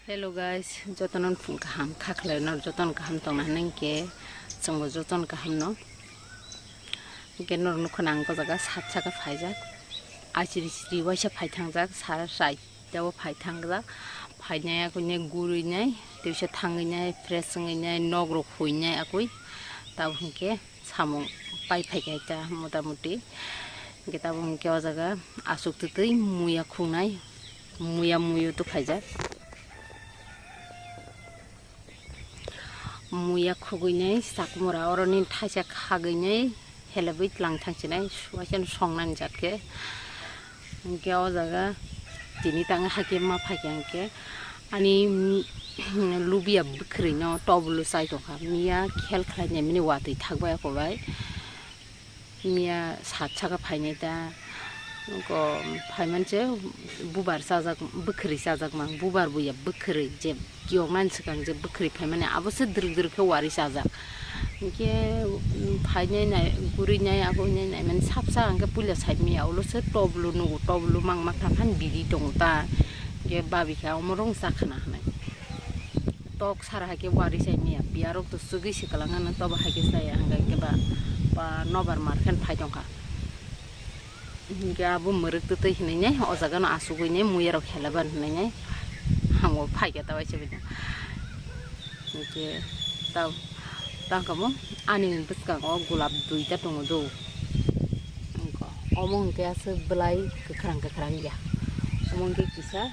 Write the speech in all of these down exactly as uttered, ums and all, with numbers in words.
Hello guys, jotono phung kaham kha khlai, nor jotono kaham tongna hwnwi khe chwngbo jotono kaham no. Hwnkhe nor nukha nang o jaga sat saka phaijak, achiri chiri waisa phai thangjak, sar sai tabo phai thangjak, phainai akoi nai gurui nai, twisa thangwi nai, fresh wngwi nai, nok rok hui nai akoi, tabo hwnkhe samung pai phaikha ta motamuti. Hwnkhe tabo hwnkhe o jaga aswk twtwi muya khungnai, muya muyo to khaijak. Muya khugwinai chakmura oroni thaisa khagwinai helebwi tlang thangsinai suaisano songnani jat khe. Hwnkhe o jaga tini tang hakhe ma phaikha hwnkhe ani lubiya bwkhwrwino tobolo chai tongkha, miya khel khlainai mini watwi thakbai akobai. Miya sat saka phainai ta, nokho phaimanse bubar chajak, bwkhwrwi chajak mang, bubar buya bwkhwrwi je kiyoknani swkang je bwkhwrwi phaimani abo se dwrwk dwrwk khe wari chajak. Hwnkhe, um, phainai nai, gurui nai, abo nai nai mani sapsa hwnkhe puila side miya ulo se tobolo nugo, tobolo mang makha phan biri tongo ta, hwnkhe babikha omo rong chakhana hwnwi. Tok sara hai khe wari sai miya, piya rok to chugui se kwlangano, tobo hai khe saya hwnkha khe ba, ba nobar mar khe phai tongkha. Hwnkhe abo mwrwk twtwi hinwi nai, o jaga no asugui nai, muya rok hela ban hinwi nai, hango phai khe ta waisa bini. Hwnkhe ta, tangkha mo ani bwskango gulab duita tongo do. Omo hwnkhe aswk bwlai kwkhwrang kwkhwrang ya, omo hwnkhe kisa.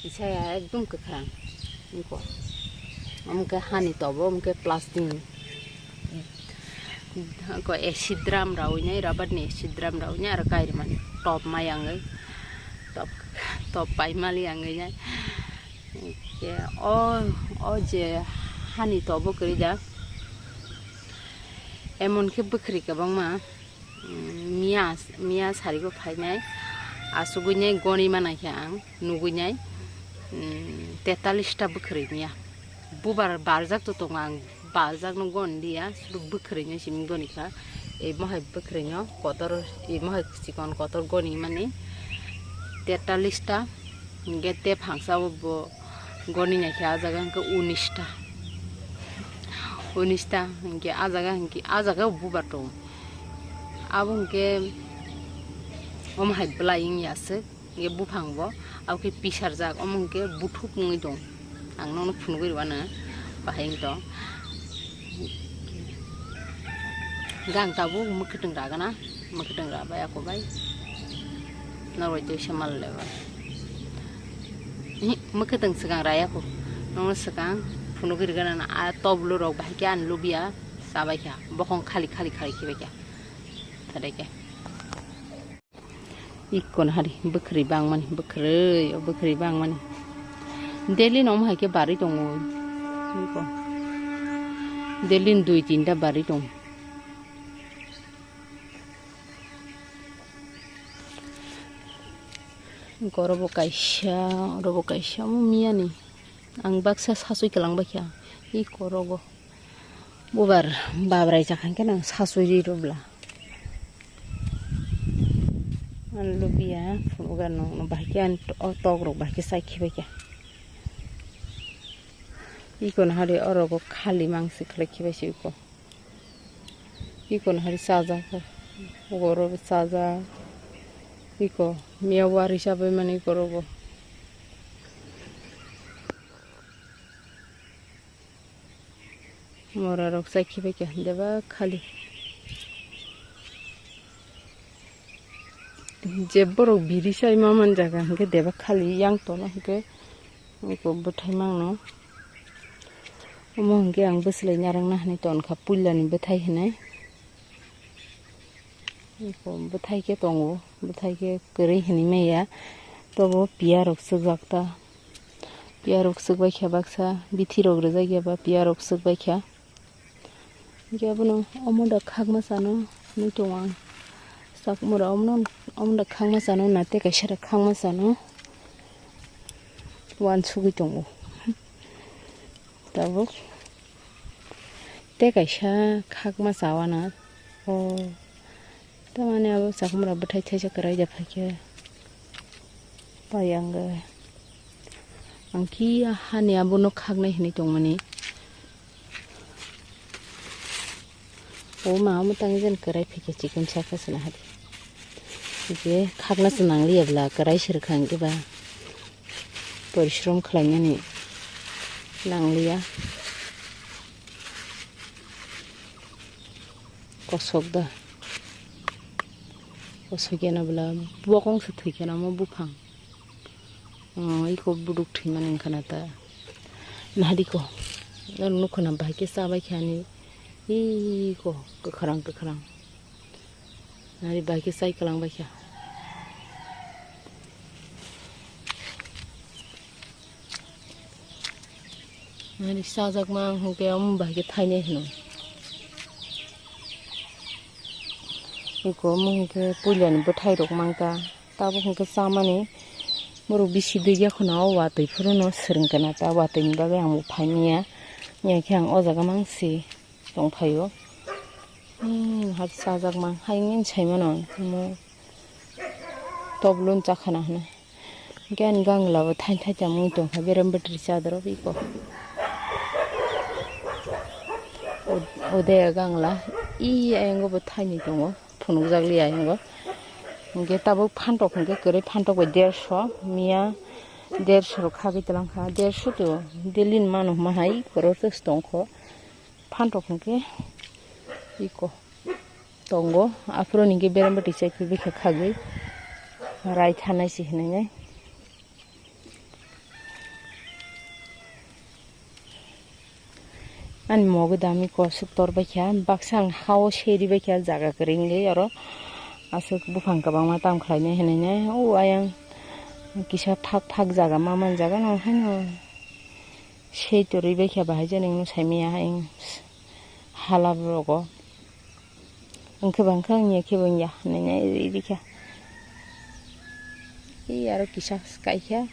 Kisa ya ekdom kwkhwrang. Niko. Omo khe hani tobo, omo khe plastic ni. Ko acid drum rawi nai, rubber ni acid drum rawi nai, aro kairi mani top mai ang oi. Top, top pai mali ang oi nai. Ke o, o je hani tobo kwrwi da. Emon khe bwkhwrwi kwbangma. Mm, miya, miya sarigo phainai, asugui nai goni manai khe ang nugui nai, mm, tetalis ta bwkhwrwi miya. Bubar barjak to tongo ang, barjak no goni dia, sudu bwkhwrwi no simi goni kha. Emo hai bwkhwrwi no kotor, emo hai chikon kotor goni mani tetalis ta, hingke te phangsa o bo goni nai khe ah jaga hingke unis ta. Unis ta hingke ah jaga hingke ah jaga o bubar tongo. Abo hingke omo hai bwlai wngya aswk, hingke buphang bo abo khe pisarjak, omo hingke buthuk wngwi tong. Ang nono phunugwi rwano bahai wng tong. Gang tabuk mwkhwtwng ragana, mwkhwtwng rabai ako bai. Norwai tei se mal lebai. Ihi, mwkhwtwng swkang raya kho. Nono swkang phunugwi rwgana na, a toblo rok bahai khe ani lubia chabai kha. Bokhong khali khali khali khibai kha. Thadai khe. Ikkon hari bwkhwrwi bangmani, bwkhwrwi, o bwkhwrwi bangmani. Daily no omo hai khe barwi tongo. Iko. Daily ni dui tinta barwi tongo. Iko oro bo kaisa, oro bo kaisa, omo miyani. Ang baksa sasui kwlang baikha. Iko rogo. Bubar babrai jakhan khe nang sasui ri rwbla. Ang lubia, phunukgwi nung, nung bahai khe ang to-, o tok rok bahai khe chai khibai kha. Iko no hari oro go khali mangsi khlai khibai se iko. Iko no hari chajak, ugoro bo chajak. Iko miya wari chabai mani iko rogo. Mora rok chai khibai kha, deba khali. Je borok biri sai ma man jaga hwnkhe deba khali, yang tola hwnkhe iko bwthai mangno. Omo hwnkhe ang bwslai narwkna hinwi tonkha, puilani bwthai hinwi. Iko bwthai khe tongo, bwthai khe kwrwi hinwi maya. Tobo piya rok swkjak ta. Piya rok swkbai kha baksa, bithi rok rwjak ya ba piya rok swkbai kha. Hwnkhe abono omo da khakma sano hinwi tongo ang. Chakmura omono, omo da khakma sano na tei kaisa da khakma sano uansugwi tongo. Tabuk tei kaisa khakma chawana o. Tamani abo chakmura bwthai thaisa kwrai da phaikhe pai ang. Ang khe hani abono khaknai hinwi tongmani. O ma omo tang jen kwrai phikhe chikon saka sina hadi. Je khakna se nangliya bla kwrai sir khang khe ba porishrom khlainani nangliya. Kosok da. Kosok yana bla bokong se thwi kheno omo buphang. Oh, iko buduk thwimani wngkha na ta. Nahadi ko. Norok nukha na bahai khe cha bai kha ani. Iko kwkhwrang kwkhwrang. Nari bahai khe chai kwlang bai kha. Nari chajakma ang hwnkhe omo bahai khe thainai hwno. Iko omo hwnkhe puilani bwthai rok mangkha. Tabuk hwnkhe chamani borok bisi dui ya khwna o watwi phuru no swrwng kana ta watwi ni bagwi ang bo phaimya ya khe ang o jaga mang si tong phaio. Hmm, hai chajakma hai wngwi saimano omo toblon chakhana hwnwi hwnkhe ani gangla bo thain thaitamo wng tongkha berem bwtwi chadorok iko. O-, ode gangla i ayang bo thaini tongo. Phunukjak liya hingo. Hingke tabuk phantok hingke kwrwi phantok bai derso miya derso rok khagwi twlang kha derso to daily ni mano hwnma hai korok tongkho phantok hingke iko tongo aphuru hingke berem bwtwi chai phai bwkha khagwi rai thanai se hinui nai. Ani mogo dami kosok tor baikha, baksa ang hao seri baikha, jaga kwrwi wngwi oro aswk buphang kwbangma tam khlainai hinui nai. O ayang kisa phak phak jaga ma man jaga no haino sei torwi baikha, bahai jani wngno saimanya ayang hala rogo. Wngkhe ba wngkha, wngya khe bo wngya hinui nai ri rikha. Ee, aro kisa kaikha,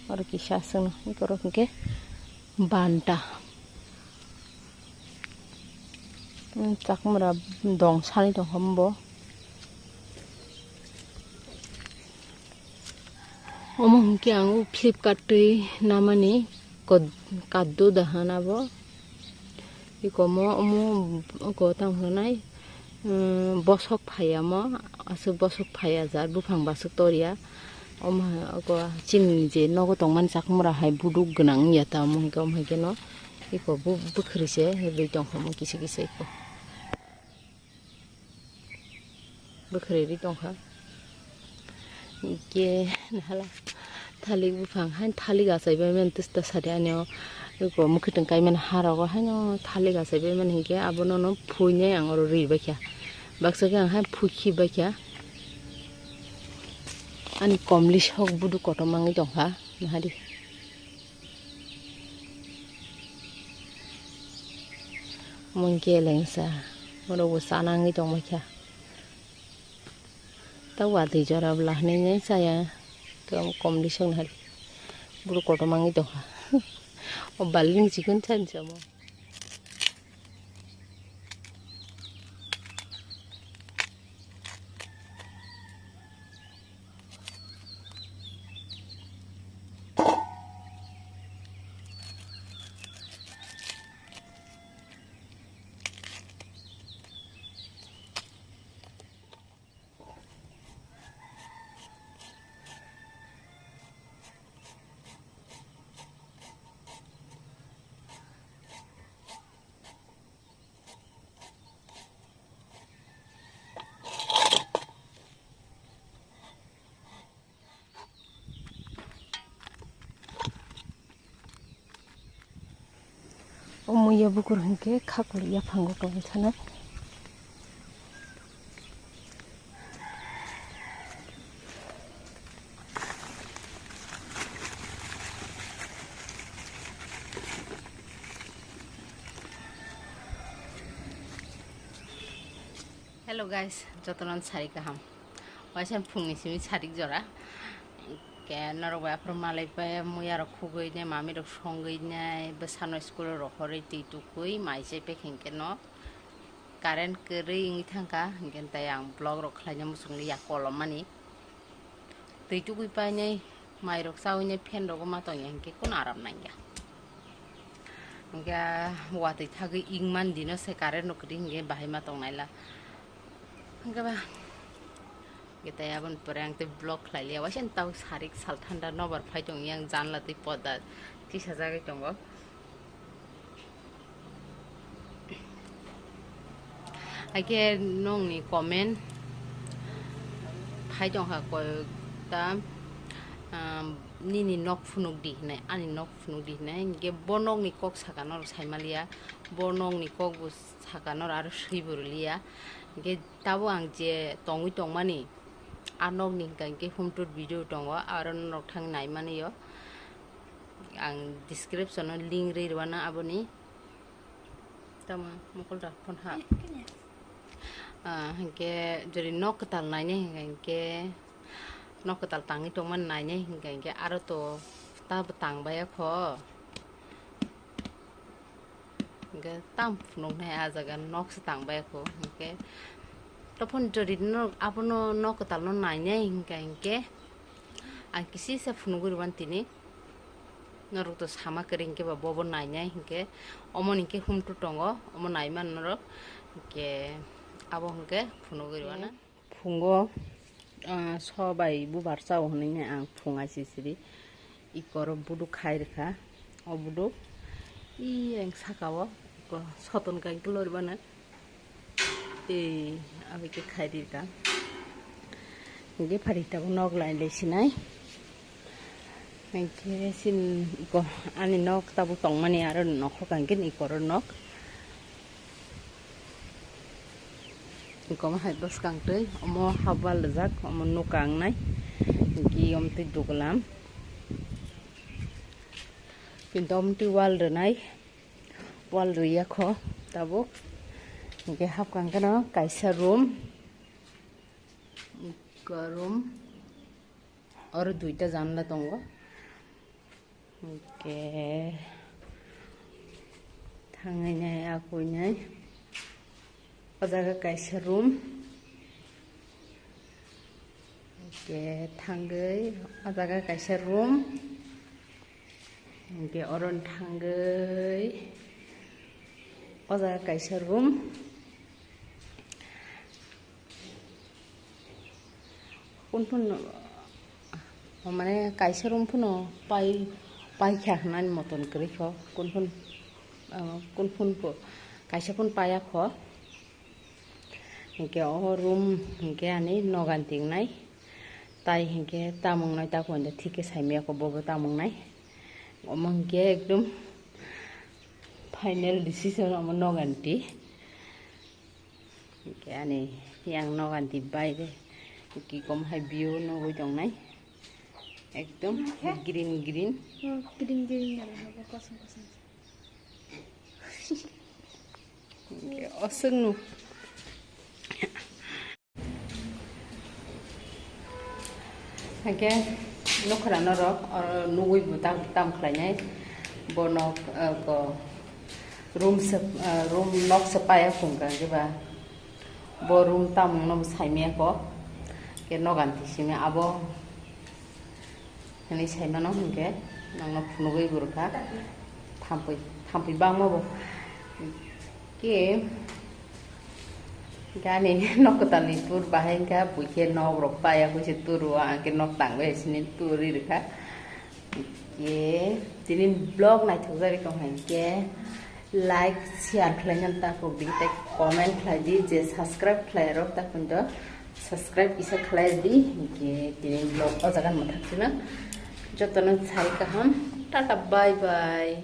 aro kisa aswkno, eko oro hwnkhe banta. Chakmara dong sani tongkha bo. Omo hwnkhe ang o Flipkart twi namani kod-, kaddo da hana bo. Ikomo omo oko tamo hwnai, um, bosok phaiya mo, aswk bosok phaiya jat buphang baswk torya. Omo hai oko chini je nogo tongmani chakmura hai buduk gwnang wngya ta omo hwnkhe omo hwnkhe no iko bu-, bwkhwrwi se rwi tongkha omo kisa kisa iko. Bwkhwrwi ri tongkha. Hingke nahala thalik buphang, hain thalik achai bai mani twista sadi ani o eko mwkhwtwng kaimani ha rogo haino thalik achai bai mani hingke abono no phuinai ang oro ri baikha. Baksa khe ang hain phuikhi baikha. Ani komli sok budu kotor mangwi tongkha, nahadi. Mungke lengsa, oro bo chanangwi tongbaikha. Ta watwi jora bwla hinui nai chaya, kom, komli song nahari. Borok kotor mangwi tongkha. O balni chikon chani samo. O muiya bukur hinkhe khaklo yaphango tongwi thanai. Hello guys, jotono sari kaham. Waisa phungni simi sarik jora. Ke norok bai aphuru malai pai muya rok khugui ne mami rok songui ne bwsano school rok horoi twi tukui mai chai pekhe hinkhe no current kwrwi wngwi thangkha hinkhe tai ang vlog rok khlaina muchungli ya kolom mani. Twi tukui painai Mairok chawi nai fan rogo ma tongya hinkhe kono aram nangya. Hinkhe watwi thagwi ingman dino se current rok kwrwi hinkhe bahai ma tongnaila. Hinkhe ba, hinkhe tei aboni pore ang tei vlog khlai liya. Waisa tau sarik sal thanda nobar phai tong yang janla tei poda tisajagwi tongo. Haikhe nokni comment phai tongkha koyekta, um, nini nok phunukdi hinwi, ani nok phunukdi hinwi. Hinkhe bo nokni kok saka norok saimaliya, bo nokni kok bo saka norok aro swi bo rwliya. Hinkhe tabuk ang je tongwi tongmani, a nokni hinkha hinkhe home tour video tongo, aro norok thang naimani o. Ang description o link rwi rwano aboni. Tamo mokol da phone ha. Ah, hinkhe jori nok kwtal nainai hinkha hinkhe nok kwtal tangwi tongmani nainai hinkha hinkhe aro to ta bo tang baiya kho. Hinkhe tam phunuknai a jaga nok se tang baiya kho hinkhe. Tophon jori no abono nok kwtal no nainai hinkha hinkhe. Ang kisisa phunugwi rwmani tini. Norok to sama kwrwi hinkhe ba bobo nainai hinkhe. Omo ni hinkhe home tour tongo, omo naimani norok. Hinkhe abo hinkhe phunugwi rwmani. Phungo, ah, sobai bubar chao hinwi ang phung aisisiri. Ikoro buduk khai rwkha. O buduk. Iyeng saka o. Ko soton kai glori bana. Tei aboni khe khai ri ta. Hinkhe phari tabuk nok lai lai sinai. Hinkhe sin iko ani nok tabuk tongmani aro nokhok hinkhe ikoro nok. Iko ma hai bwskang twi omo hap wal rijak omo nuk ang nai. Hinkhe omo twi duglam. Kintu omo twi wal rwnai. Wall rwya kho tabuk. Hinkhe hapkang kheno kaisa room. Iko room. Oro duita janla tongo. Hinkhe thangwi nai, akwi nai. O jaga kaisa room. Hinkhe thangwi o jaga kaisa room. Hinkhe oro thangwi o jaga kaisa room. Kun phun, mane kaisa room phano pai, paikha hwnani moton kwrwi kho. Kun phun, ah, kun phun po, kaisa phun paiya kho. Hinkhe o room hinkhe ani nogan tingnai. Tai hinkhe tamung nai ta koinda thik khe saimaya kho bobo tamung nai. Omo hinkhe ekdom final decision omo nogan ti. Hinkhe ani yang nogan ti baire kikom hai view nugwi tongnai. Ekdom green green. Hmm, green green gana habo kosom kosom. Hinkhe oswk nuk. Hinkhe nukhrano rok oro nugwi bo tam, tam khlainai. Bo nok, eh, ko room se, eh, room nok se paya khungkha hinkhe ba bo room tamungno bo saimaya kho. Hinkhe nogan tisimi abo. Hinwi saimano hinkhe nokno phunugwi bo rwkha. Thampui, thampui bangma bo. Khe gani nok kwtalni tour bahai hinkha, buikhe nok rok paya khe se tour o, ang khe nok tangwi sini tour ri rwkha. Khe tini vlog naithokjagwi tong hai khe. Like, share khlaina ta pokdi, tei comment khlai di, je subscribe khlai rok ta kunto subscribe kisa khlai di, hinkhe tini vlog o jaga mwthak sino jotono sai kaham, tata bye bye.